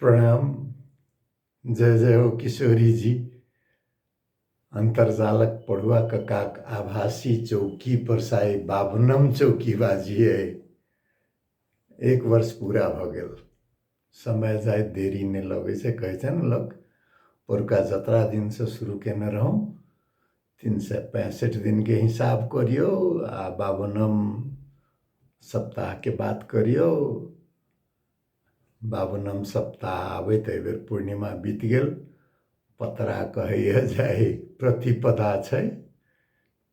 प्रणाम, जय जय हो किशोरी जी। अन्तर्जालक पढ़ुआ ककाक आभासी चौकी पर साई बाभनम चौकी बाजी अइ। एक वर्ष पूरा भऽ गेल। समय जाइत देरी नहि लगै छै, कहै छै ने लोक। परुका जतरा दिनसँ शुरू केने रहौं, 365 दिनके हिसाब करियौ आ बाभनम सप्ताहके बात करियौ। बाभनम सप्ताह आबैत एहिबेर पूर्णिमा बीत गेल। पतरा कहैए जे आइ प्रतिपदा छै,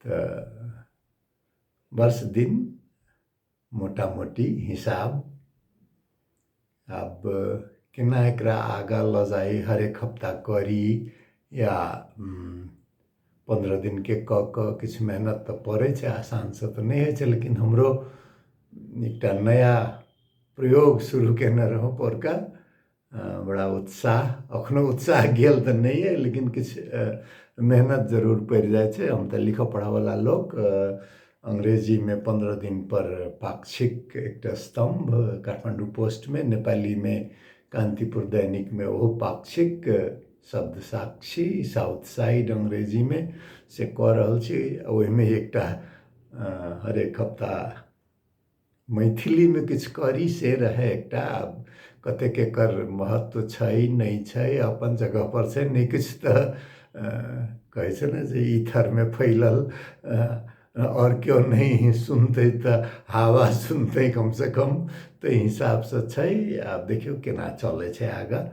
तऽ वर्ष दिन मोटा मोटी हिसाब। आब केना एकरा आगाँ लऽ जाइ, हरेक हफ्ता करी या 15 दिनके कऽ कऽ, किछु मेहनत तऽ पड़ै छै, आसानसँ तऽ नहि होइ छै। लेकिन हमरो एकटा नया प्रयोग शुरू केने रहौँ पौरका, बड़ा उत्साह, एखनो उत्साह गेल तऽ नहि अइ, लेकिन किछु मेहनत जरूर पड़ि जाइ छै। हम तऽ लिखऽ पढ़ऽवला लोक, अंग्रेजीमे 15 दिनपर पाक्षिक एकटा स्तम्भ काठमाण्डू पोस्टमे, नेपालीमे कान्तिपुर दैनिकमे ओहो पाक्षिक शब्द साक्षी साउथ साइड अंग्रेजीमे से कऽ रहल छी। ओहिमे एकटा हरेक हफ्ता मैथिलीमे किछु करी से रहै एकटा। आब कतेक एकर महत्व छै नहि छै, अपन जगहपर छै, नहि किछु तऽ कहै छै ने जे ईथरमे फैलल आओर केओ नहि सुनतै तऽ हवा सुनतै कमसँ कम, ताहि हिसाबसँ छै। आब देखियौ केना चलै छै आगाँ।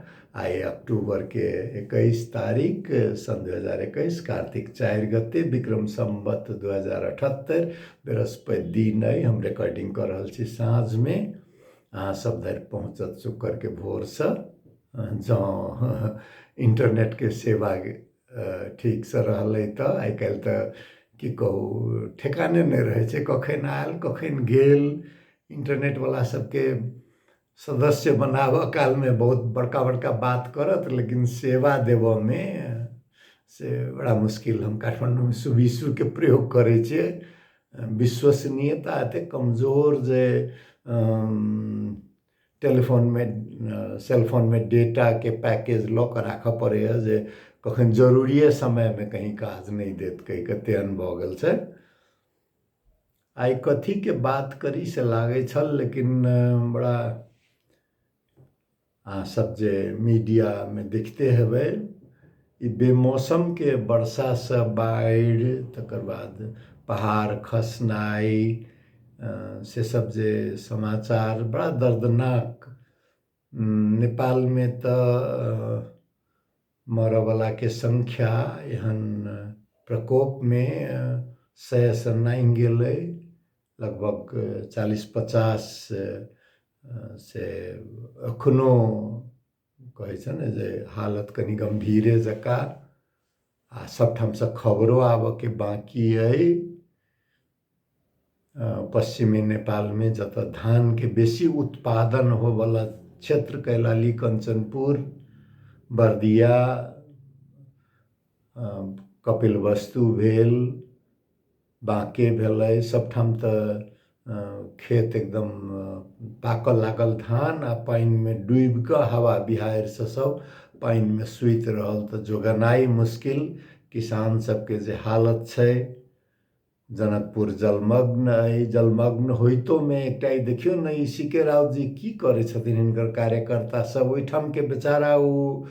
आइ अक्टूबरके 21 तारीख, सन् 2021, कार्तिक 4 गते, विक्रम सम्वत 2078, बृहस्पति दिन अइ। हम रिकॉर्डिंग कऽ रहल छी साँझमे, अहाँ सब धरि पहुँचत शुक्रके भोरसँ, जँ इंटरनेटके सेवा ठीकसँ रहलै तऽ। आइ काल्हि तऽ की कहू, ठेकाने नहि रहै छै, कखन आयल कखन गेल। इंटरनेटवला सबके सदस्य बनाबऽ कालमे बहुत बड़का बड़का बात करत, लेकिन सेवा देबऽमे से बड़ा मुश्किल। हम काठमाण्डूमे सुविसुके प्रयोग करै छियै, विश्वसनीयता एतेक कमजोर जे टेलीफोनमे सेलफोनमे डेटाके पैकेज लऽ कऽ राखऽ पड़ैए जे कखन जरूरिए समयमे कहीँ काज नहि देत कहि कऽ, तेहन भऽ गेल छै। आइ कथीके बात करी से लागै छल, लेकिन बड़ा अहाँसभ जे मीडियामे देखिते हेबै, ई बेमौसमके वर्षासँ बाढ़ि, तकर बाद पहाड़ खसनाइ, से सब जे समाचार बड़ा दर्दनाक। नेपालमे तऽ मरऽवलाके संख्या एहन प्रकोपमे 100सँ नाँघि गेलै, लगभग 40-50 से एखनो कहै छै ने जे हालत कनि गम्भीरे जकाँ। आ सभठामसँ खबरो आबऽके बाँकी अइ। पश्चिमी नेपालमे जतऽ धानके बेसी उत्पादन होबऽवला क्षेत्र कैलाली, कञ्चनपुर, बर्दिया, कपिलवस्तु भेल, बाँके भेलै, सभठाम तऽ खेत एकदम पाकऽ लागल धान आ पानिमे डूबि कऽ हवा बिहाड़िसँ सभ पानिमे सुति रहल, तऽ जोगेनाइ मुश्किल। किसान सभके जे हालत छै, जनकपुर जलमग्न अइ। जलमग्न होइतोमे एकटा ई देखियौ ने, ई सी के राउत जी की करै छथिन, हिनकर कार्यकर्ता सब ओहिठामके बेचारा ओ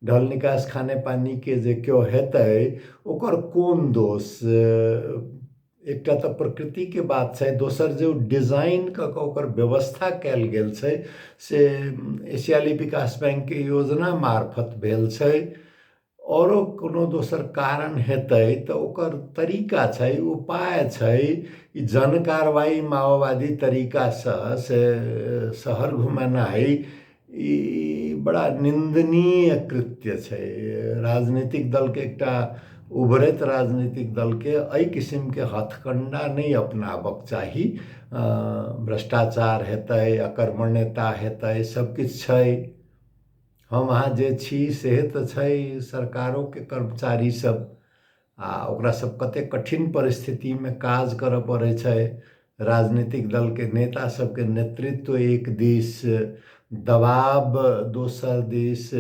ढल निकास खाने पानीके जे केओ हेतै ओकर कोन दोष? एकटा तऽ प्रकृतिके बात छै, दोसर जे ओ डिजाइन कऽ कऽ ओकर व्यवस्था कयल गेल छै से एशियाली विकास बैंकके योजना मार्फत भेल छै। औरो कोनो दोसर कारण हेतै तऽ ओकर तरीका छै, उपाय छै। ई जन कार्रवाई माओवादी तरीकासँ से शहर घुमेनाइ ई बड़ा निन्दनीय कृत्य छै। राजनीतिक दलके, एकटा उभरैत राजनीतिक दलके एहि किसिमके हथकण्डा नहि अपनाबक चाही। भ्रष्टाचार हेतै, अकर्मण्यता हेतै, सबकिछु छै। हम अहाँ जे छी सेहे तऽ छै सरकारोके कर्मचारी सब, आ ओकरा सब कतेक कठिन परिस्थितिमे काज करऽ पड़ै छै। राजनीतिक दलके नेता सबके नेतृत्व एक दिस, दबाव दोसर दिस,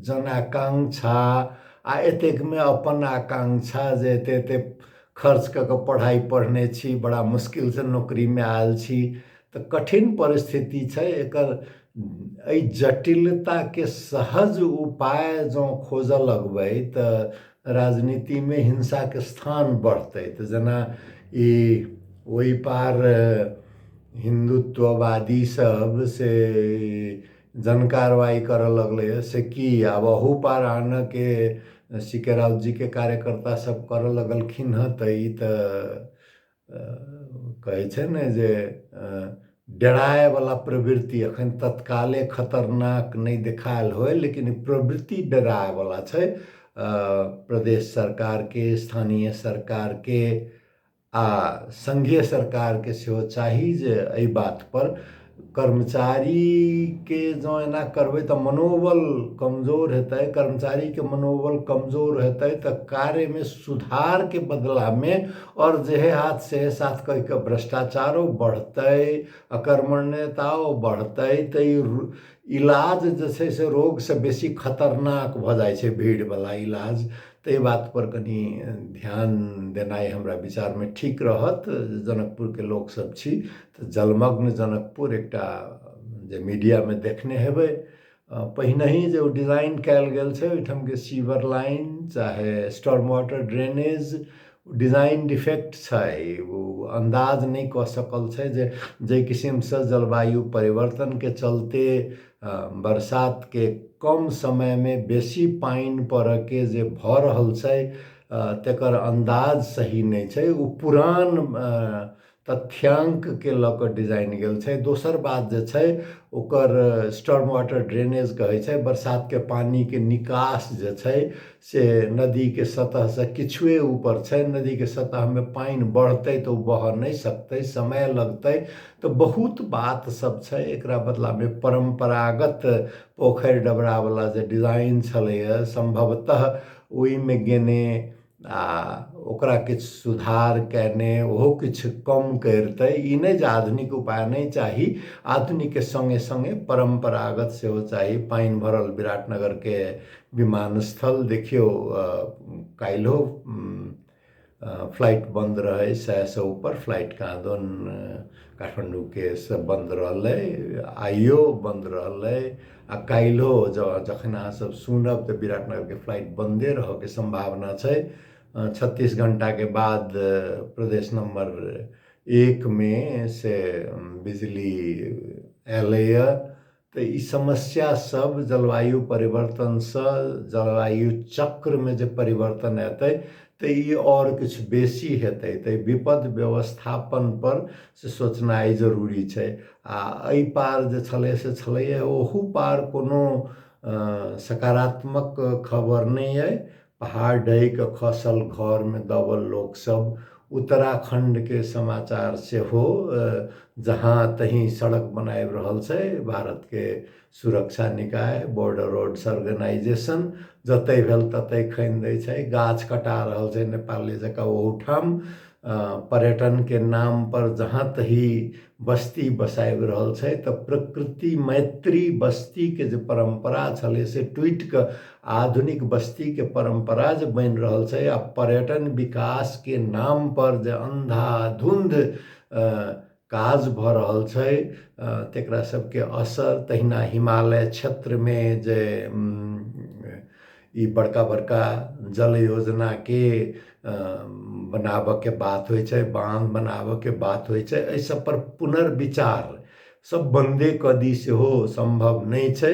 जन आकांक्षा आ एतेकमे अपन आकांक्षा जे एते एते खर्च कऽ कऽ पढ़ाइ पढ़ने छी, बड़ा मुश्किलसँ नौकरीमे आयल छी, तऽ कठिन परिस्थिति छै। एकर एहि जटिलताके सहज उपाय जँ खोजऽ लगबै तऽ राजनीतिमे हिंसाके स्थान बढ़तै। तऽ जेना ई ओहि पार हिन्दुत्ववादी सब से जन कार्रवाइ करऽ लगलैए, से की आब अहू पार आनके सी के राउत जीके कार्यकर्ता सब करऽ लगलखिन हँ, तऽ ई तऽ कहै छै ने जे डरायवला प्रवृत्ति एखन तत्काले खतरनाक नहि देखायल होइ, लेकिन प्रवृत्ति डरायवला छै। प्रदेश सरकारके, स्थानीय सरकारके आ संघीय सरकारके सेहो चाही जे एहि बातपर कर्मचारीके जँ एना करबै तऽ मनोबल कमजोर हेतै, कर्मचारीके मनोबल कमजोर हेतै तऽ कार्यमे सुधारके बदलामे आओर जेहे हाथ सेहे साथ कहिके भ्रष्टाचारो बढ़तै, अकर्मण्यताओ बढ़तै। तऽ ई इलाज जे छै से रोगसँ बेसी खतरनाक भऽ जाइ छै भीड़वला इलाज। ताहि बातपर कनि ध्यान देनाइ हमरा विचारमे ठीक रहत। जनकपुरके लोकसभ छी तऽ जलमग्न जनकपुर एकटा जे मीडियामे देखने हेबै पहिनहि जे ओ डिजाइन कयल गेल छै, ओहिठामके सीवर लाइन चाहे storm water drainage design defect छै, ओ अन्दाज नहि कऽ सकल छै जे जाहि किसिमसँ जलवायु परिवर्तनके चलते बरसातके कम समयमे बेसी पानि पड़ऽके जे भऽ रहल छै तकर अन्दाज सही नहि छै। ओ पुरान तथ्यांकके लऽ कऽ डिजाइन गेल छै। दोसर बात जे छै ओकर स्टॉर्म वाटर ड्रेनेज कहै छै, बरसातके पानिके निकास जे छै से नदीके सतहसँ किछुए ऊपर छै। नदीके सतहमे पानि बढ़तै तऽ ओ बहऽ नहि सकतै, समय लगतै। तऽ बहुत बात सब छै। एकरा बदलामे परम्परागत पोखरि डबरावला जे डिजाइन छलैए सम्भवतः ओहिमे गेने आ ओकरा किछु सुधार कयने ओहो किछु कम करितै। ई नहि जे आधुनिक उपाय नहि चाही, आधुनिकके सङ्गे सङ्गे परम्परागत सेहो चाही। पानि भरल विराटनगरके विमानस्थल देखियौ, काल्हिओ फ्लाइट बन्द रहै, 100सँ ऊपर फ्लाइट कहाँदन काठमाण्डूके से बन्द रहलै, आइयो बन्द रहलै आ काल्हिओ जखन अहाँसभ सुनब तऽ विराटनगरके फ्लाइट बन्दे रहऽके सम्भावना छै। 36 घण्टाके बाद प्रदेश नम्बर 1मे से बिजली अयलैए। तऽ ई समस्या सब जलवायु परिवर्तनसँ जलवायु चक्रमे जे परिवर्तन एतै तऽ ई आओर किछु बेसी हेतै। तऽ विपद व्यवस्थापनपर से सोचनाइ जरूरी छै। आ एहि पार जे छलै से छलैए, ओहू पार कोनो सकारात्मक खबर नहि अइ। पहाड़ ढहि कऽ खसल घरमे दबल लोकसभ, उत्तराखण्डके समाचार सेहो, जहाँ तहीं सड़क बनाबि रहल छै भारतके सुरक्षा निकाय बॉर्डर रोड्स ऑर्गेनाइजेशन, जतहि भेल ततहि खनि दै छै, गाछ कटा रहल छै नेपाली जकाँ ओहूठाम, पर्यटनके नामपर जहाँ तहीं बस्ती बसाबि रहल छै। तऽ प्रकृति मैत्री बस्तीके जे परम्परा छलै से टूटि कऽ आधुनिक बस्तीके परम्परा जे बनि रहल छै आ पर्यटन विकासके नामपर जे अन्धाधुन्ध काज भऽ रहल छै तकरा सबके असर। तहिना हिमालय क्षेत्रमे जे ई बड़का बड़का जल योजनाके बनाबऽके बात होइ छै, बान्ह बनाबऽके बात होइ छै, एहि सबपर पुनर्विचार, सब बन्दे कऽ दी सेहो सम्भव नहि छै।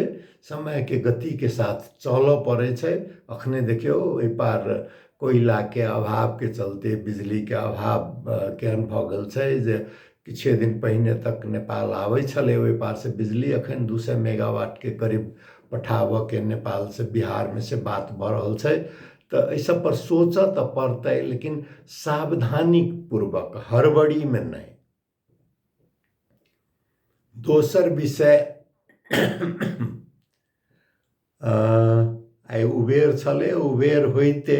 समयके गतिके साथ चलऽ पड़ै छै। अखने देखियौ ओहि पार कोयलाके अभावके चलते बिजलीके अभाव केहन भऽ गेल छै जे किछुए दिन पहिने तक नेपाल आबै छलै ओहि पारसँ बिजली, एखन 200 मेगावाटके करीब पठाबऽके नेपालसँ बिहारमे से बात भऽ रहल छै। तऽ एहि सबपर सोचऽ तऽ पड़तै, लेकिन सावधानीपूर्वक, हड़बड़ीमे नहि। दोसर विषय, आइ उबेर छलै, उबेर होइते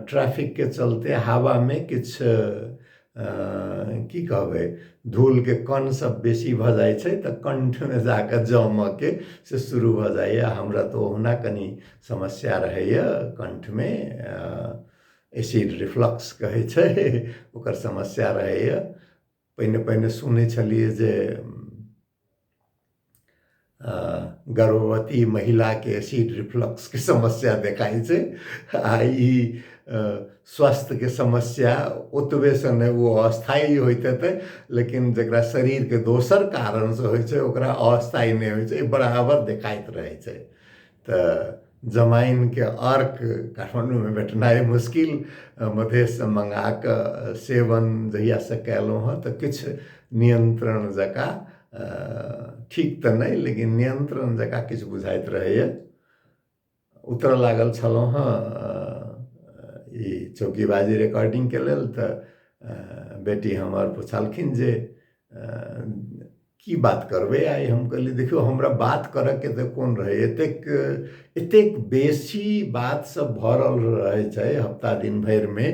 ट्रैफिकके चलते हवामे किछु की कहबै, धूलके कण सब बेसी भऽ जाइ छै तऽ कण्ठमे जाकऽ जमऽके से शुरू भऽ जाइए। हमरा तऽ ओहुना कनि समस्या रहैए कण्ठमे, एसिड रिफ्लक्स कहै छै, ओकर समस्या रहैए। पहिने पहिने सुनै छलियै जे गर्भवती महिलाके एसिड रिफ्लक्सके समस्या देखाइ छै, आ ई स्वास्थ्यके समस्या ओतबेसँ नहि, ओ अस्थायी होइत हेतै, लेकिन जकरा शरीरके दोसर कारणसँ होइ छै ओकरा अस्थायी नहि होइ छै, बराबर देखाइत रहै छै। तऽ जमाइनके अर्क काठमाण्डूमे भेटनाइ मुश्किल, मधेशसँ मङ्गा कऽ सेवन जहियासँ कयलहुँ हँ तऽ किछु नियन्त्रण जकाँ, ठीक तऽ नहि लेकिन नियन्त्रण जकाँ किछु बुझाइत रहैए। उतरऽ लागल छलहुँ हँ ई चौकीबाजी रिकॉर्डिंगके लेल, तऽ बेटी हमर पुछलखिन जे की बात करबै आइ। हम कहलियै देखियौ हमरा बात करऽके तऽ कोन रहै, एतेक एतेक बेसी बात सब भऽ रहल रहै छै हप्ता दिन भरिमे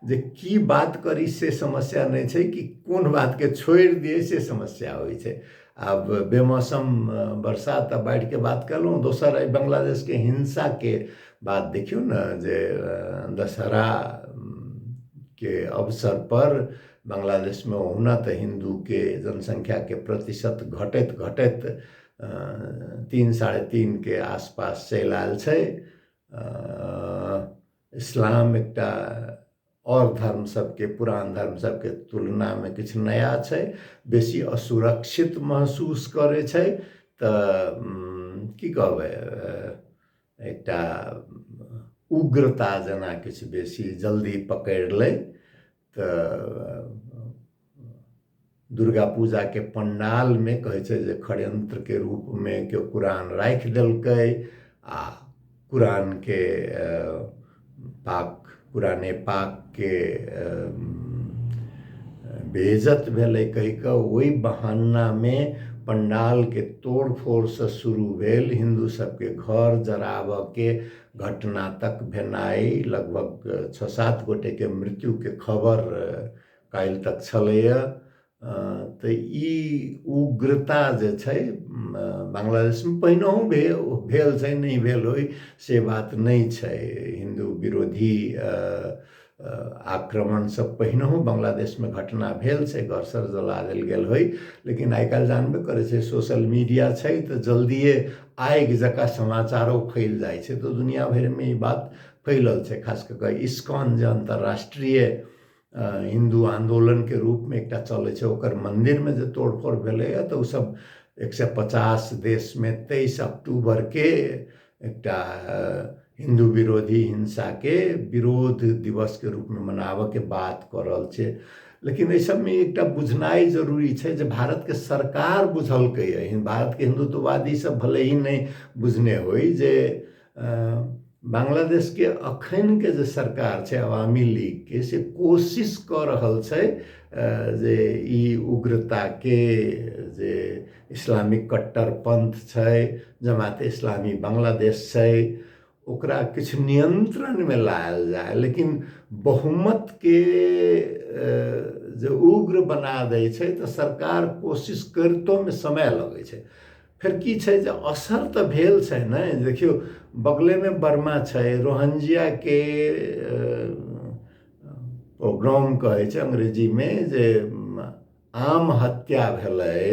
जे की बात करी से समस्या नहि छै, कि कोन बातके छोड़ि दियै से समस्या होइ छै। आब बेमौसम बरसात आ बाढ़िके बात कयलहुँ, दोसर एहि बांग्लादेशके हिंसाके बात देखियौ ने जे दशहरा के अवसर पर बांग्लादेशमे ओहुना तऽ हिन्दूके जनसंख्याके प्रतिशत घटैत घटैत 3 3.5 के आसपास चलि आयल छै। इस्लाम एकटा आओर धर्म सबके, पुरान धर्म सबके तुलनामे किछु नया छै, बेसी असुरक्षित महसूस करै छै। तऽ की कहबै, एकटा उग्रता जेना किछु बेसी जल्दी पकड़ि लै। तऽ दुर्गा पूजाके पण्डालमे कहै छै जे षड्यंत्रके रूपमे केओ कुरान राखि देलकै आ कुरानके पाक, कुराने पाकके बेइज्जत भेलै कहि कऽ ओहि बहानामे पण्डालके तोड़फोड़सँ शुरू भेल हिन्दू सबके घर जराबऽके घटना तक भेनाइ, लगभग 6-7 गोटेके मृत्युके खबर काल्हि तक छलैए। तऽ ई उग्रता जे छै बांग्लादेशमे पहिनहुँ भेल छै, नहि भेल होइ से बात नहि छै। हिन्दू विरोधी आक्रमण सब पहिनहुँ बांग्लादेशमे घटना भेल छै, घर सर जला देल गेल होइ, लेकिन आइ काल्हि जानबे करै छै सोशल मीडिया छै तऽ जल्दिए आगि जकाँ समाचारो फैल जाइ छै, तऽ दुनिया भरिमे ई बात फैलल छै। खास कऽ कऽ इस्कॉन जे अन्तर्राष्ट्रीय हिन्दू आन्दोलनके रूपमे एकटा चलै छै, ओकर मन्दिरमे जे तोड़फोड़ भेलैए तऽ ओसब 150 देशमे 23 अक्टूबरके एकटा हिन्दू विरोधी हिंसाके विरोध दिवसके रूपमे मनाबऽके बात कऽ रहल छै। लेकिन एहि सबमे एकटा बुझनाइ जरूरी छै जे भारतके सरकार बुझलकैए, भारतके हिन्दुत्ववादी सब भले ही नहि बुझने होइ जे बांग्लादेशके अखनके जे सरकार छै अवामी लीगके, से कोशिश कऽ रहल छै जे ई उग्रताके जे इस्लामिक कट्टरपंथ छै, जमात इस्लामी बांग्लादेश छै, ओकरा किछु नियंत्रणमे लायल जाय। लेकिन बहुमतके जे उग्र बना दै छै तऽ सरकार कोशिश करितोमे समय लगै छै। फेर की छै जे असर तऽ भेल छै ने, देखियौ बगलेमे बर्मा छै, रोहिंग्याके प्रोग्राम कहै छै अंग्रेजीमे, जे आम हत्या भेलै,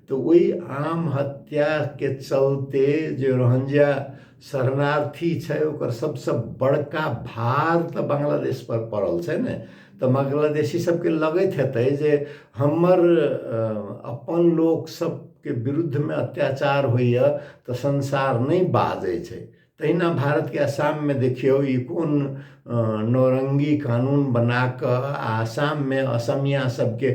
तऽ ओहि आम हत्याके चलते जे रोहिंग्या शरणार्थी छै ओकर सबसँ बड़का भार तऽ बांग्लादेश पर पड़ल छै ने। तऽ बांग्लादेशी सबके लगैत हेतै जे हमर अपन लोक सबके विरुद्धमे अत्याचार होइए तऽ संसार नहि बाजै छै। तहिना भारतके आसाममे देखियौ ई कोन नौरंगी कानून बना कऽ आसाममे असमिया सबके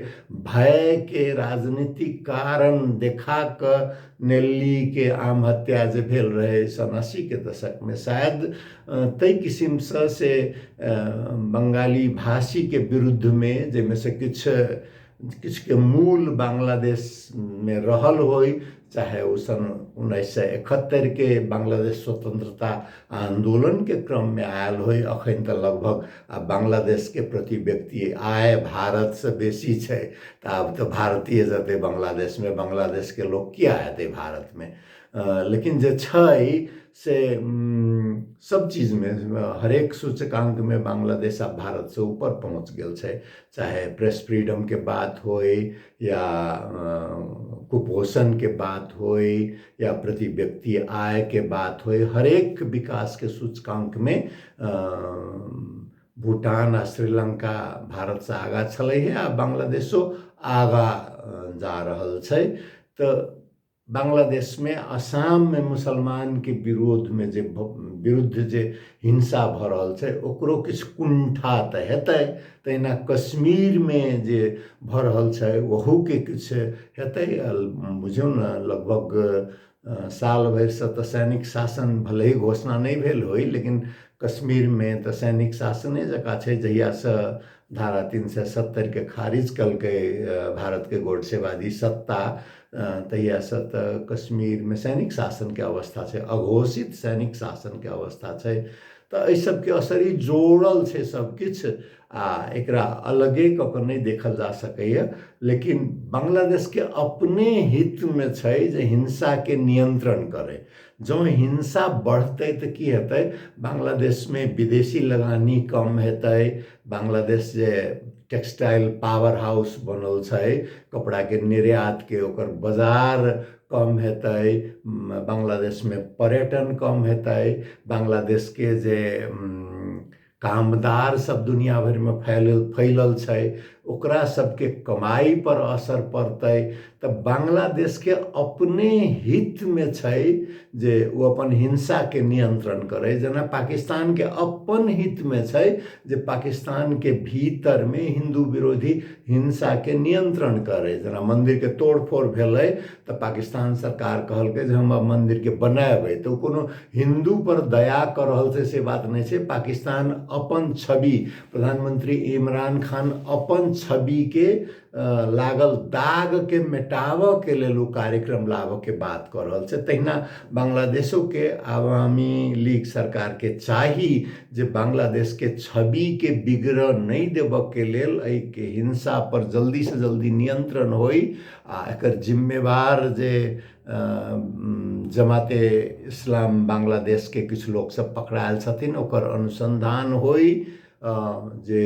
भयके राजनीतिक कारण देखा कऽ नेल्लीके आम हत्या जे भेल रहै सन 80के दशकमे, शायद ताहि किसिमसँ से बंगाली भाषीके विरुद्धमे, जाहिमे से किछुके मूल बांग्लादेशमे रहल होइ चाहे ओ सन् 1971के बांग्लादेश स्वतंत्रता आन्दोलनके क्रममे आयल होइ। अखन तऽ लगभग आ बांग्लादेशके प्रति व्यक्ति आय भारतसँ बेसी छै, तऽ आब तऽ भारतीय जेतै बांग्लादेशमे, बांग्लादेशके लोक किया एतै भारतमे। लेकिन जे छै से सब चीजमे हरेक सूचकाङ्कमे बांग्लादेश आब भारतसँ ऊपर पहुँच गेल छै, चाहे प्रेस फ्रीडमके बात होइ या कुपोषणके बात होइ या प्रति व्यक्ति आयके बात होइ, हरेक विकासके सूचकाङ्कमे भूटान आ श्रीलङ्का भारतसँ आगाँ छलै हे, आ बांग्लादेशो आगाँ जा रहल छै। तऽ बांग्लादेशमे आसाममे मुसलमानके विरोधमे जे विरुद्ध जे हिंसा भऽ रहल छै ओकरो किछु कुण्ठा तऽ हेतै, तहिना कश्मीरमे जे भऽ रहल छै ओहूके किछु हेतै। बुझियौ ने, लगभग साल भरिसँ तऽ सैनिक शासन भले ही घोषणा नहि भेल होइ, लेकिन कश्मीरमे तऽ सैनिक शासने जकाँ छै। जहियासँ धारा 370के खारिज केलकै भारतके गोडसेवादी सत्ता, तहियासँ तऽ कश्मीरमे सैनिक शासनके अवस्था छै, अघोषित सैनिक शासनके अवस्था छै। तऽ एहि सबके असर ई जोड़ल छै सब किछु, आ एकरा अलगे कऽ कऽ नहि देखल जा सकैए। लेकिन बांग्लादेशके अपने हितमे छै जे हिंसाके नियंत्रण करै। जँ हिंसा बढ़तै तऽ की हेतै, बांग्लादेशमे विदेशी लगानी कम हेतै, बांग्लादेश जे टेक्सटाइल पावर हाउस बनल छै कपड़ाके निर्यातके, ओकर बाजार कम हेतै, बांग्लादेशमे पर्यटन कम हेतै, बांग्लादेशके जे कामदार सब दुनिया भरिमे फैलल छै ओकरा सबके कमाई पर असर पड़तै। तऽ बांग्लादेशके अपने हितमे छै जे ओ अपन हिंसाके नियंत्रण करै, जेना पाकिस्तानके अपन हितमे छै जे पाकिस्तानके भीतरमे हिन्दू विरोधी हिंसाके नियंत्रण करै। जेना मन्दिरके तोड़फोड़ भेलै तऽ पाकिस्तान सरकार कहलकै जे हम अब मन्दिरके बनेबै, तऽ ओ कोनो हिन्दू पर दया कऽ रहल छै से बात नहि छै। पाकिस्तान अपन छवि, प्रधानमंत्री इमरान खान अपन छविके लागल दागके मेटाबऽके लेल ओ कार्यक्रम लाबऽके बात कऽ रहल छै। तहिना बांग्लादेशोके आवामी लीग सरकारके चाही जे बांग्लादेशके छविके बिगड़ऽ नहि देबऽके लेल एहिके हिंसा पर जल्दीसँ जल्दी नियंत्रण होइ, आ एकर जिम्मेवार जे जमाते इस्लाम बांग्लादेशके किछु लोकसब पकड़ायल छथिन ओकर अनुसन्धान होइ, जे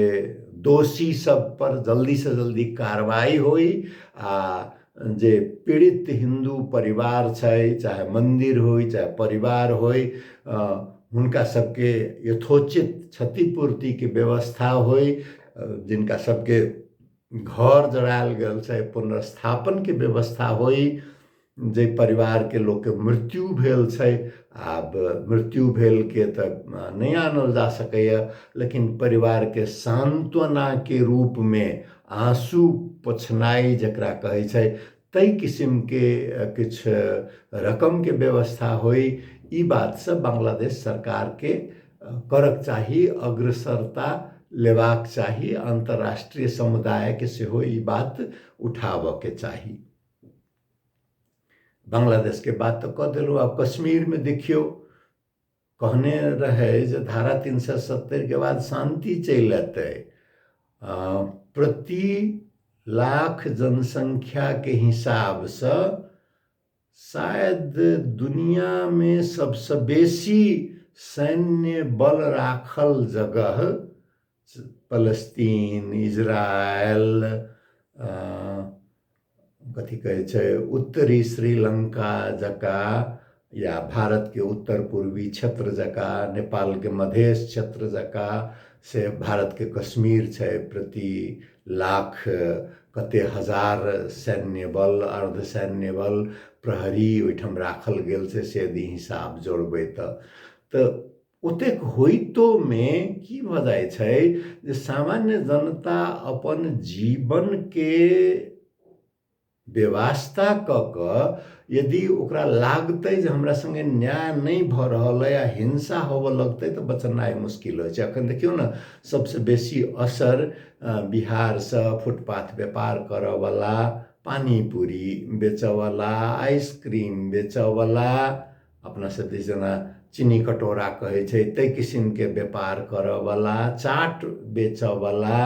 दोषी सब पर जल्दीसँ जल्दी कार्रवाई होइ, आ जे पीड़ित हिन्दू परिवार छै, चाहे मन्दिर होइ चाहे परिवार होइ, हुनका सबके यथोचित क्षतिपूर्तिके व्यवस्था होइ, जिनका सबके घर जरायल गेल छै पुनर्स्थापनके व्यवस्था होइ, जे परिवारके लोकके मृत्यु भेल छै, आब मृत्यु भेलके तऽ नहि आनल जा सकैए, लेकिन परिवारके सान्त्वनाके रूपमे आँसू पोछनाइ जकरा कहै छै ताहि किसिमके किछु रकमके व्यवस्था होइ। ई बात सब बांग्लादेश सरकारके करक चाही, अग्रसरता लेबाक चाही, अन्तर्राष्ट्रीय समुदायके सेहो ई बात उठाबऽके चाही। बांग्लादेशके बात तऽ कऽ देलहुँ, आब कश्मीरमे देखियौ, कहने रहै जे धारा 370के बाद शान्ति चलि एतै। प्रति लाख जनसंख्याके हिसाबसँ शायद दुनियामे सबसँ बेसी सैन्य बल राखल जगह पलस्तीन, इजरायल, कथी कहै छै उत्तरी श्रीलंका जकाँ या भारतके उत्तर पूर्वी क्षेत्र जकाँ, नेपालके मधेश क्षेत्र जकाँ से भारतके कश्मीर छै। प्रति लाख कते हजार सैन्य बल, अर्धसैन्य बल, प्रहरी ओहिठाम राखल गेल छै से यदि हिसाब जोड़बै तऽ ओतेक होइतोमे की भऽ जाइ छै जे सामान्य जनता अपन जीवनके बेवास्ता कऽ कऽ यदि ओकरा लागतै जे हमरा सङ्गे न्याय नहि भऽ रहल अइ आ हिंसा होबऽ लगतै तऽ बचनाइ मुश्किल होइ छै। एखन देखियौ ने, सबसँ बेसी असर बिहारसँ फुटपाथ व्यापार करऽवला पानी पूरी बेचऽवला, आइसक्रीम बेचऽवला, अपना सब दिस जेना चीनी कटोरा कहै छै ताहि किसिमके व्यापार करऽवला, चाट बेचऽवला,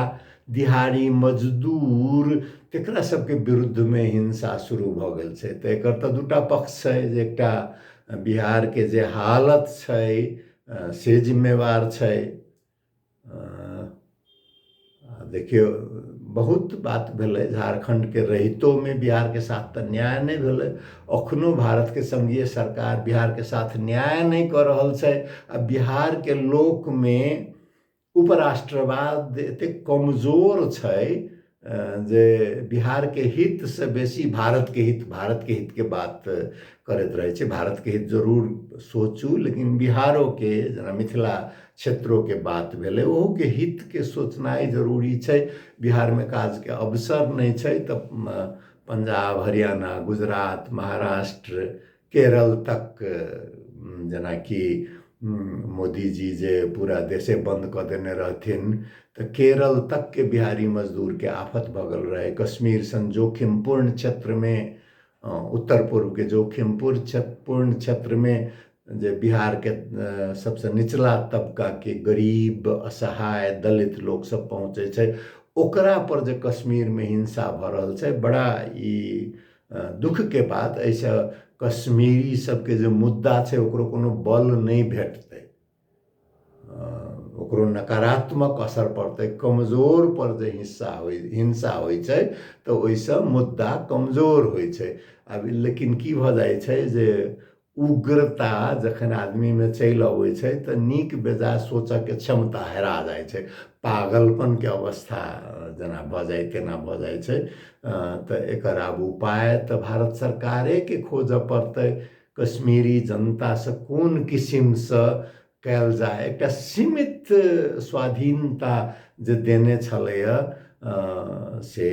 दिहाड़ी मजदूर, तकरा सबके विरुद्धमे हिंसा शुरू भऽ गेल छै। तऽ एकर तऽ दूटा पक्ष छै, जे एकटा बिहारके जे हालत छै से जिम्मेवार छै। देखियौ, बहुत बात भेलै, झारखण्डके रहितोमे बिहारके साथ तऽ न्याय नहि भेलै। अखनो भारतके संघीय सरकार बिहारके साथ न्याय नहि कऽ रहल छै आ बिहारके लोकमे उपराष्ट्रवाद एतेक कमजोर छै जे बिहारके हितसँ बेसी भारतके हित, भारतके हितके बात करैत रहै छै। भारतके हित जरूर सोचू, लेकिन बिहारोके, जेना मिथिला क्षेत्रोके बात भेलै, ओहूके हितके सोचनाइ जरूरी छै। बिहारमे काजके अवसर नहि छै तऽ पंजाब, हरियाणा, गुजरात, महाराष्ट्र, केरल तक, जेनाकि मोदीजी जे पूरा देशे बन्द कऽ देने रहथिन तऽ केरल तकके बिहारी मजदूरके आफत भऽ गेल रहै। कश्मीर सन जोखिमपूर्ण क्षेत्रमे, उत्तर पूर्वके जोखिमपूर्ण पूर्ण क्षेत्रमे जे बिहारके सबसँ निचला तबकाके गरीब, असहाय, दलित लोक सब पहुँचै छै, ओकरा पर जे कश्मीरमे हिंसा भऽ रहल छै, बड़ा ई दुःखके बात। एहिसँ कश्मीरी सबके जे मुद्दा छै ओकरो कोनो बल नहि भेटतै, ओकरो नकारात्मक असर पड़तै। कमजोर पर जे हिस्सा होइ, हिंसा होइ छै तऽ ओहिसँ मुद्दा कमजोर होइ छै। आब लेकिन की भऽ जाइ छै जे उग्रता जखन आदमीमे चलि अबै छै तऽ नीक बेजाय सोचऽके क्षमता हेरा जाइ छै, पागलपनके अवस्था जेना भऽ जाइ तेना भऽ जाइ छै। तऽ एकर आब उपाय तऽ भारत सरकारेके खोजऽ पड़तै, कश्मीरी जनतासँ कोन किसिमसँ कयल जाय। एकटा सीमित स्वाधीनता जे देने छलैए से,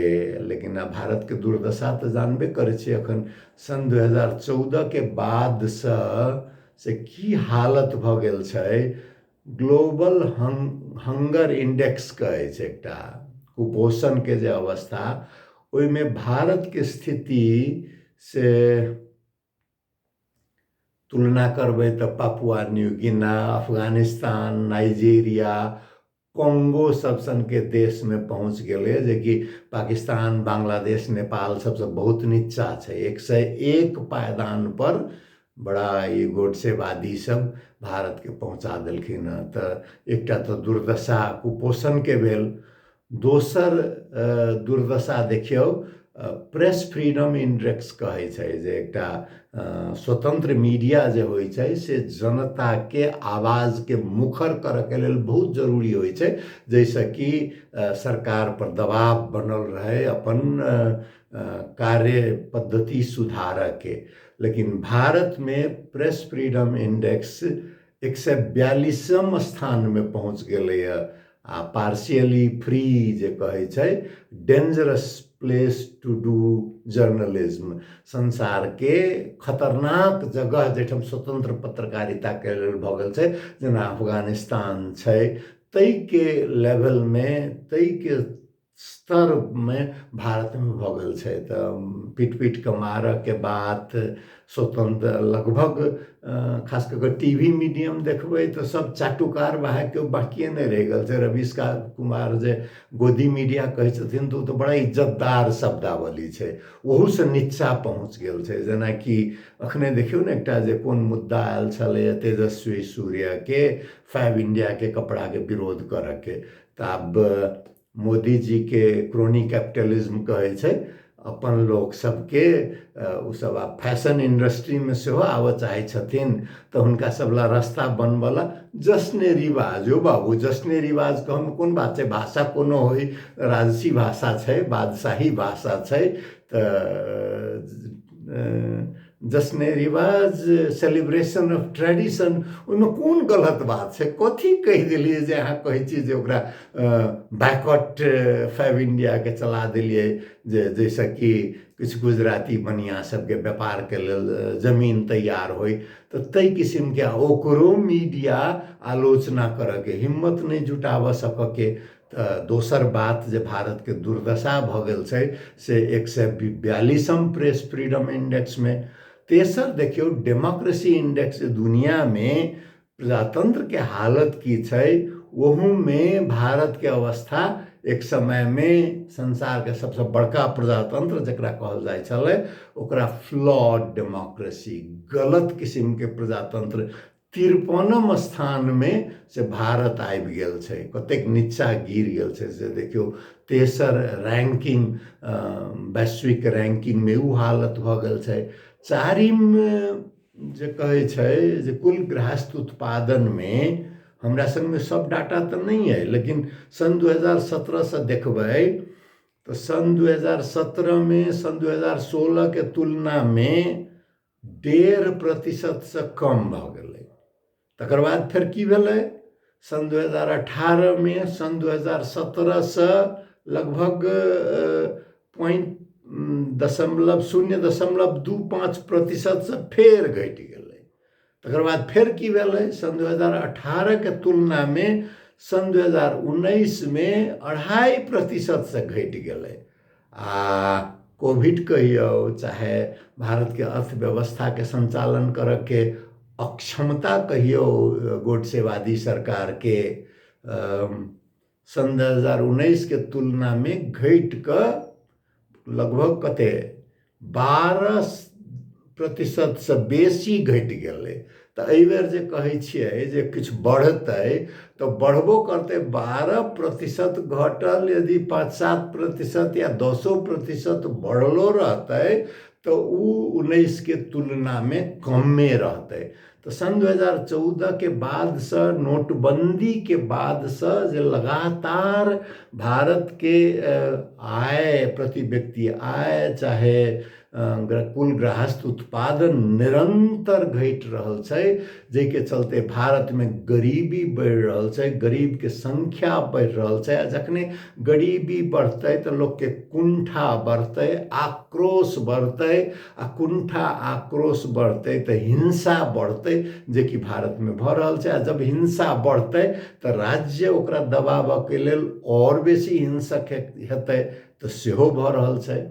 लेकिन आब भारतके दुर्दशा तऽ जानबे करै छियै, एखन सन् 2014के बादसँ से की हालत भऽ गेल छै। ग्लोबल हंगर इंडेक्स कहै छै एकटा कुपोषणके जे अवस्था, ओहिमे भारतके स्थिति से तुलना करबै तऽ Papua New Guinea, Afghanistan, Nigeria, Congo सब सनके देशमे पहुँच गेलै, जेकि पाकिस्तान, बांग्लादेश, नेपाल सबसँ बहुत नीचा छै। 101 पायदान पर बड़ा ई गोडसेवादी सब भारतके पहुँचा देलखिन हँ। तऽ एकटा तऽ दुर्दशा कुपोषणके भेल, दोसर दुर्दशा देखियौ प्रेस फ्रीडम इंडेक्स कहै छै जे एकटा स्वतंत्र मीडिया जे होइ छै से जनताके आवाजके मुखर करऽके लेल बहुत जरूरी होइ छै, जाहिसँ कि सरकार पर दबाव बनल रहै अपन कार्य पद्धति सुधारऽके। लेकिन भारतमे प्रेस फ्रीडम इंडेक्स 142 स्थानमे पहुँच गेलैए आ पार्शियली फ्री जे कहै छै, dangerous place to do journalism, संसारके खतरनाक जगह जाहिठाम स्वतंत्र पत्रकारिताके लेल भऽ गेल छै, जेना अफगानिस्तान छै, ताहिके लेवलमे, ताहिके स्तरमे भारतमे भऽ गेल छै। तऽ पीट पीट कऽ मारऽके बात स्वतंत्र लगभग, खास कऽ कऽ टी वी मीडियम देखबै तऽ सब चाटुकार बाहेक केओ बाकिए नहि रहि गेल छै। रवीश कुमार जे गोदी मीडिया कहै छथिन तऽ ओ तऽ बड़ा इज्जतदार शब्दावली छै, ओहूसँ नीचा पहुँच गेल छै। जेनाकि अखने देखियौ ने एकटा जे कोन मुद्दा आयल छलैए तेजस्वी सूर्यके फैब इंडियाके कपड़ाके विरोध करऽके, तऽ आब मोदीजीके क्रोनी कैपिटलिज्म कहै छै अपन लोक सबके, ओसब आब फैशन इंडस्ट्रीमे सेहो आबऽ चाहै छथिन, तऽ हुनका सब लए रास्ता बनबऽ जश्ने रिवाज। यौ बाबू, जश्ने रिवाज कहऽमे कोन बात छै, भाषा कोनो होइ, राजसी भाषा छै, बादशाही भाषा छै, तऽ जश्ने रिवाज, सेलिब्रेशन ऑफ ट्रेडिशन, ओहिमे कोन गलत बात छै? कथी कहि देलियै जे अहाँ कहै छियै जे ओकरा बैकआउट फैब इंडियाके चला देलियै, जे जाहिसँ कि किछु गुजराती बनिआ सबके व्यापारके लेल जमीन तैयार होइ? तऽ ताहि किसिमके ओकरो मीडिया आलोचना करऽके हिम्मत नहि जुटाबऽ सकऽके। तऽ दोसर बात जे भारतके दुर्दशा भऽ गेल छै से 142म प्रेस फ्रीडम इंडेक्समे। तेसर देखियौ डेमोक्रेसी इंडेक्स, दुनियामे प्रजातन्त्रके हालत की छै, ओहूमे भारतके अवस्था एक समयमे संसारके सबसँ बड़का प्रजातन्त्र जकरा कहल जाइ छलै ओकरा फ्लॉड डेमोक्रेसी, गलत किसिमके प्रजातन्त्र, 53म स्थानमे से भारत आबि गेल छै। कतेक नीचा गिर गेल छै से देखियौ। तेसर रैंकिंग, वैश्विक रैंकिंगमे ओ हालत भऽ गेल छै। चारिम जे कहै छै जे कुल गृहस्थ उत्पादनमे हमरा सङ्गमे सब डाटा तऽ नहि अइ, लेकिन सन् 2017सँ देखबै तऽ सन् 2017मे सन् 2016के तुलनामे 1.5%सँ कम भऽ गेलै। तकर बाद फेर की भेलै, सन् 2018मे सन् 2017सँ लगभग पॉइंट दशमलव 0.25%सँ फेर घटि गेलै। तकर बाद फेर की भेलै, सन् 2018के तुलनामे सन् 2019मे 2.5%सँ घटि गेलै। आ कोविड कहियौ चाहे भारतके अर्थव्यवस्थाके सञ्चालन करऽके अक्षमता कहियौ गोडसेवादी सरकारके, सन् 2019के तुलनामे घटि कऽ लगभग कते 12%सँ बेसी घटि गेलै। तऽ एहिबेर जे कहै छियै जे किछु बढ़तै तऽ बढ़बो करतै, 12% घटल यदि 5-7% या 10% बढ़लो रहतै तऽ ओ 19के तुलनामे कमे रहतै। तऽ सन् 2014के बादसँ, नोटबन्दीके बादसँ जे लगातार भारतके आय, प्रति व्यक्ति आय चाहे कुल गृहस्थ उत्पादन निरन्तर घटि रहल छै, जाहिके चलते भारतमे गरीबी बढ़ि रहल छै, गरीबके संख्या बढ़ि रहल छै। आ जखने गरीबी बढ़तै तऽ लोकके कुंठा बढ़तै, आक्रोश बढ़तै, आ कुंठा आक्रोश बढ़तै तऽ हिंसा बढ़तै, जेकि भारतमे भऽ रहल छै। आ जब हिंसा बढ़तै तऽ राज्य ओकरा दबाबऽके लेल आओर बेसी हिंसक हेतै, तऽ सेहो भऽ रहल छै।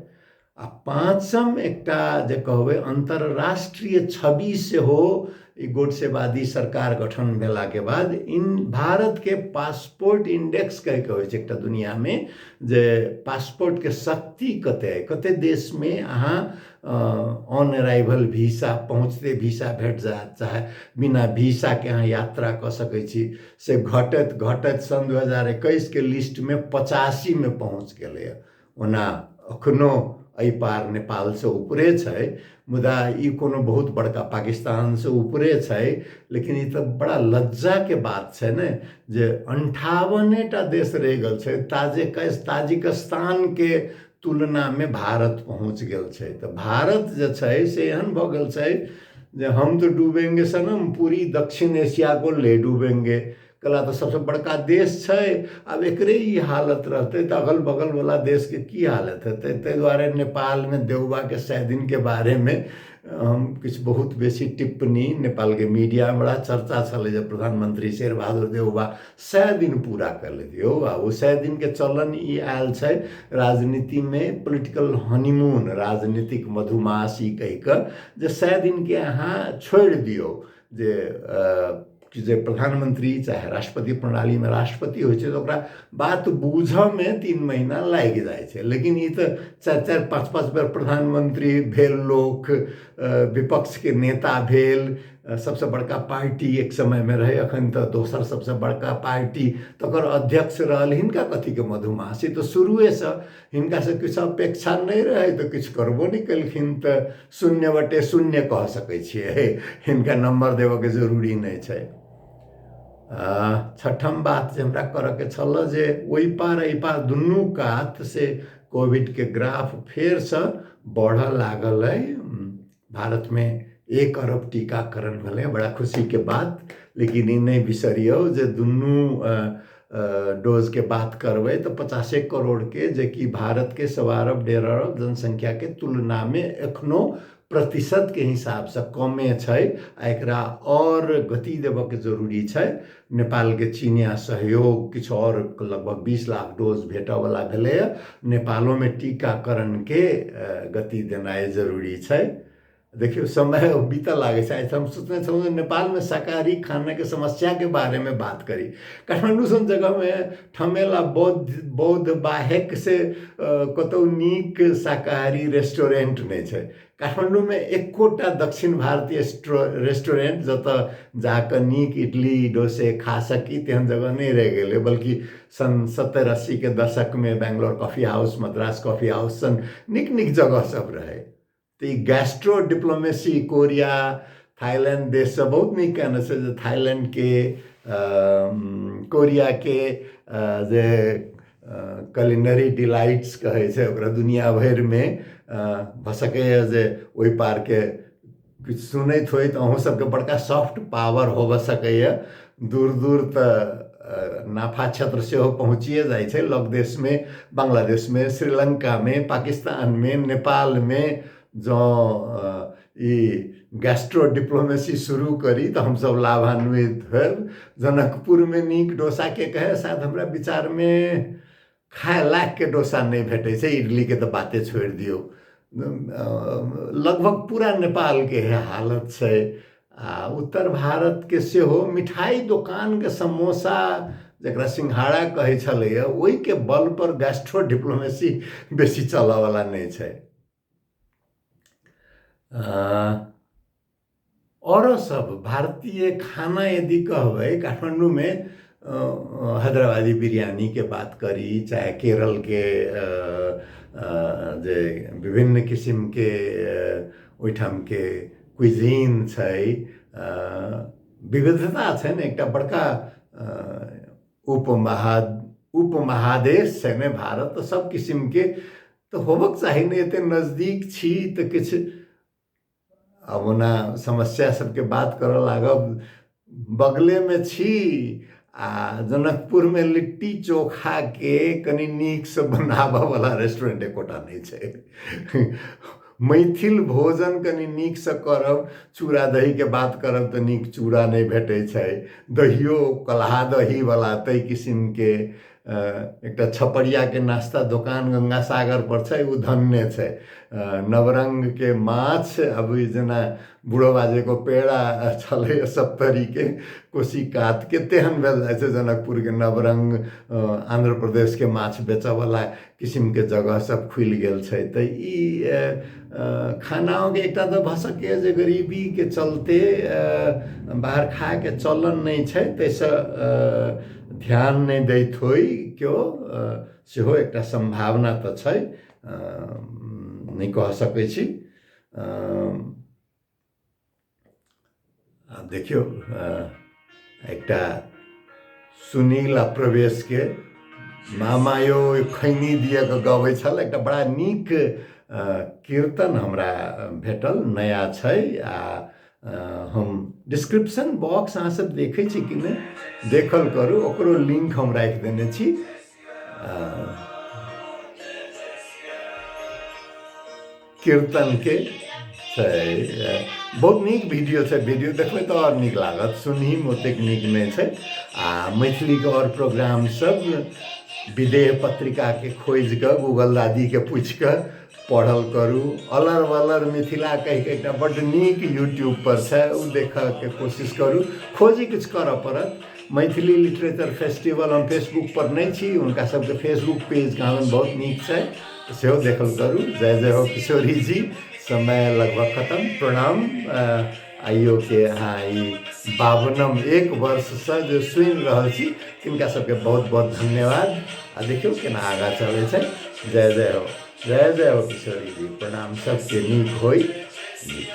आ पाँचम एकटा जे कहबै अन्तर्राष्ट्रीय छवि सेहो ई गोडसेवादी सरकार गठन भेलाके बाद इन भारतके पासपोर्ट इंडेक्स कहिके होइ छै एकटा दुनियामे, जे पासपोर्टके शक्ति कते कते देशमे अहाँ ऑन अराइवल वीसा, पहुँचते वीसा भेट जायत, चाहे बिना वीसाके अहाँ यात्रा कऽ सकै छी, से घटैत घटैत सन् 2021के लिस्टमे 85मे पहुँच गेलैए। ओना अखनो एहि पार नेपालसँ ऊपरे छै, मुदा ई कोनो बहुत बड़का पाकिस्तानसँ ऊपरे छै, लेकिन ई तऽ बड़ा लज्जाके बात छै ने जे 58टा देश रहि गेल छै, ताजिकिस्तानके तुलनामे भारत पहुँच गेल छै। तऽ भारत जे छै से एहन भऽ गेल छै जे हम तऽ डूबेंगे सनम, पूरी दक्षिण एशिया को ले डूबेंगे। कला तऽ सबसँ बड़का देश छै, आब एकरे ई हालत रहतै तऽ अगल बगलवला देशके की हालत हेतै। ताहि दुआरे नेपालमे देउबाके 100 दिनके बारेमे हम किछु बहुत बेसी टिप्पणी, नेपालके मीडियामे बड़ा चर्चा छलै जे प्रधानमंत्री शेरबहादुर देउबा 100 दिन पूरा कयलथि। यौ आ ओ 100 दिनके चलन ई आयल छै राजनीतिमे, पोलिटिकल हनीमून, राजनीतिक मधुमासी कहि कऽ जे 100 दिनके अहाँ छोड़ि दियौ, जे जे प्रधानमंत्री चाहे राष्ट्रपति प्रणालीमे राष्ट्रपति होइ छै तऽ ओकरा बात बूझऽमे 3 महीना लागि जाइ छै, लेकिन ई तऽ 4-4 5-5 बेर प्रधानमंत्री भेल लोक, विपक्षके नेता भेल, सबसँ बड़का पार्टी एक समयमे रहै, अखन तऽ दोसर सबसँ बड़का पार्टी तकर अध्यक्ष रहल, हिनका कथीके मधुमासी। तऽ शुरुएसँ हिनकासँ किछु अपेक्षा नहि रहै तऽ किछु करबो नहि केलखिन, तऽ 0/0 कह सकै छियै, हिनका नम्बर देबऽके जरूरी नहि छै। छठम बात जे हमरा करऽके छल जे ओहि पार एहि पार दुनू कात से कोविडके ग्राफ फेरसँ बढ़ऽ लागल अइ। भारतमे 1 अरब टीकाकरण भेलै, बड़ा खुशीके बात, लेकिन ई नहि बिसरियौ जे दुनू डोजके बात करबै तऽ 50 करोड़के, जेकि भारतके 1.25 अरब 1.5 अरब जनसंख्याके तुलनामे एखनो प्रतिशतके हिसाबसँ कमे छै आ एकरा आओर गति देबऽके जरूरी छै। नेपालके चीनिया सहयोग किछु आओर लगभग 20 लाख डोज भेटऽवला भेलैए। नेपालोमे टीकाकरणके गति देनाइ जरूरी छै। देखियौ समय बीतऽ लागै छै। आइ हम सोचने छलहुँ जे नेपालमे शाकाहारी खानाके समस्याके बारेमे बात करी। काठमाण्डू सन जगहमे ठमेला बौद्ध बाहेक से कतौ नीक शाकाहारी रेस्टोरेंट नहि छै। काठमाण्डूमे एकोटा दक्षिण भारतीय रेस्टोरेंट जतऽ जाकऽ नीक इडली डोसे खा सकी तेहन जगह नहि रहि गेलै, बल्कि सन् 70-80 के दशकमे Bangalore coffee house, Madras coffee house सन नीक नीक जगह सब रहै। तऽ ई गैस्ट्रो डिप्लोमेसी कोरिया, थाईलैंड देशसँ बहुत नीक केने छै जे थाईलैंडके, कोरियाके जे कलिनरी डिलाइट्स कहै छै ओकरा दुनिया भरिमे भऽ सकैए जे ओहि पारके किछु सुनैत होइ तऽ अहूँ सबके बड़का सॉफ्ट पावर होबऽ सकैए। दूर दूर तऽ नाफा क्षेत्र सेहो पहुँचिए जाइ छै। लग देशमे, बांग्लादेशमे, श्रीलङ्कामे, पाकिस्तानमे, नेपालमे जँ ई गैस्ट्रो डिप्लोमेसी शुरू करी तऽ हमसब लाभान्वित होयब। जनकपुरमे नीक डोसा के कहै, शायद हमरा विचारमे खाय लायकके डोसा नहि भेटै छै, इडलीके तऽ बाते छोड़ि दियौ। लगभग पूरा नेपालके इएह हालत छै। आ उत्तर भारतके सेहो मिठाइ दोकानके समोसा जकरा सिंघाड़ा कहै छलैए ओहिके बलपर गैस्ट्रो डिप्लोमेसी बेसी चलऽवला नहि छै। औरो सब भारतीय खाना यदि कहबै काठमाण्डूमे हैदराबादी बिरयानीके बात करी, चाहे केरलके जे विभिन्न किसिमके ओहिठामके क्विजीन छै, विविधता छै ने, एकटा बड़का उपमहादेश छै ने भारत, तऽ सब किसिमके तऽ होबक चाही ने। एते नजदीक छी तऽ किछु आब ओना समस्या सबके बात करऽ लागब, बगलेमे छी आ जनकपुरमे लिट्टी चोखाके कनि नीकसँ बनाबऽवला रेस्टोरेंट एकोटा नहि छै। मैथिल भोजन कनि नीकसँ करब, चूड़ा दहीके बात करब तऽ नीक चूड़ा नहि भेटै छै, दहियो कलहा दहीवला ताहि किसिमके। एकटा छपरियाके नाश्ता दोकान गंगा सागर पर छै, ओ धन्य छै। नवरङ्गके माछ अब जेना बूढ़ो बाजेको पेड़ा छलै सप्तरीके कोशी कातके, तेहन भेल जाइ छै जनकपुरके नवरङ्ग। आंध्र प्रदेशके माछ बेचऽवला किसिमके जगह सब खुलि गेल छै। तऽ ई खानाओके एकटा तऽ भऽ सकैए जे गरीबीके चलते बाहर खायके चलन नहि छै, ताहिसँ ध्यान नहि दैत होइ केओ, सेहो एकटा सम्भावना तऽ छै, नहि कह सकै छी। आब देखियौ एकटा सुनील आ प्रवेशके मामा यौ खैनी दिअ के गबै छल, एकटा बड़ा नीक कीर्तन हमरा भेटल, नया छै। आ हम डिस्क्रिप्शन बॉक्स अहाँ सब देखै छी कि नहि, देखल करू, ओकरो लिंक हम राखि देने छी। कीर्तन के छै, बहुत नीक वीडियो छै, वीडियो देखबै तऽ आओर नीक लागत, सुनहीमे ओतेक नीक नहि छै। आ मैथिलीके आओर प्रोग्राम सब विदेह पत्रिकाके खोजिकऽ गूगल दादीके पूछिकऽ पढ़ल करू। अलर बलर मिथिला कहिके एकटा बड्ड नीक यूट्यूब पर छै, ओ देखऽके कोशिश करू, खोजी किछु करऽ पड़त। मैथिली लिटरेचर फेस्टिवल हम फेसबुक पर नहि छी, हुनका सबके फेसबुक पेज कहाँदन बहुत नीक छै, सेहो देखल करू। जय जय हो किशोरी जी। समय लगभग खत्म, प्रणाम। आइयो के अहाँ ई 52 एक वर्षसँ जे सुनि रहल छी तिनका सबके बहुत बहुत धन्यवाद। आ देखियौ केना आगाँ चलै छै। जय जय हो, जय जय हो किशोरी जी, प्रणाम। सबके नीक होइ जी।